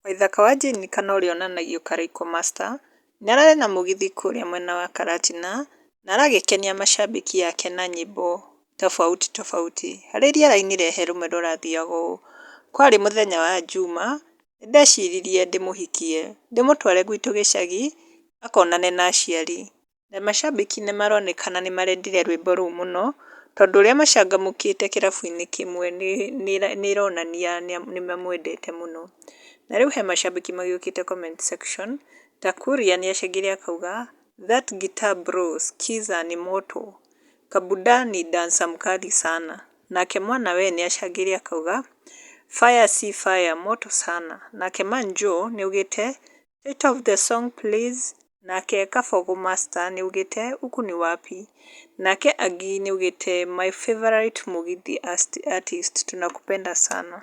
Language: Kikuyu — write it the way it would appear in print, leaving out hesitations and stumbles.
Waithaka wa Jane kana ũrĩa onanagio Karaikũ Master, nĩ ararĩ na mũgithi kũrĩa mwena wa Karatina na aragĩkenia macambĩki ake na nyĩmbo tofauti tofauti. Harĩ iria arainire he rũmwe rũrathiaga ũũ: Kwarĩ mũthenya wa Juma, nĩndeciririe ndĩmũhikie, ndĩmũtware gwitũ gĩcagi akonane na aciari. Na macambĩki nĩ maronekana nĩ marendire rwĩmbo rũu mũno, tondũ ũrĩa macangamũkĩte kĩrabu-inĩ kĩmwe nĩ ĩronania nĩ mamwendete mũno. Na rĩu he macambĩki magĩũkĩte comment section, ta Kuria nĩ acangire akauga, "That guitar bro, skiza ni moto. Kabuda ni dancer mkali sana." Nake mwana we nĩ acangire akauga, "Fire si fire, moto sana." Nake Manjo nĩ augĩte, "Title of the song please." Nake Kabogo Master nĩ augĩte, "Huku ni wapi?" Nake Agi nĩ augĩte, "My favorite Mugithi artist, tunakupenda sana."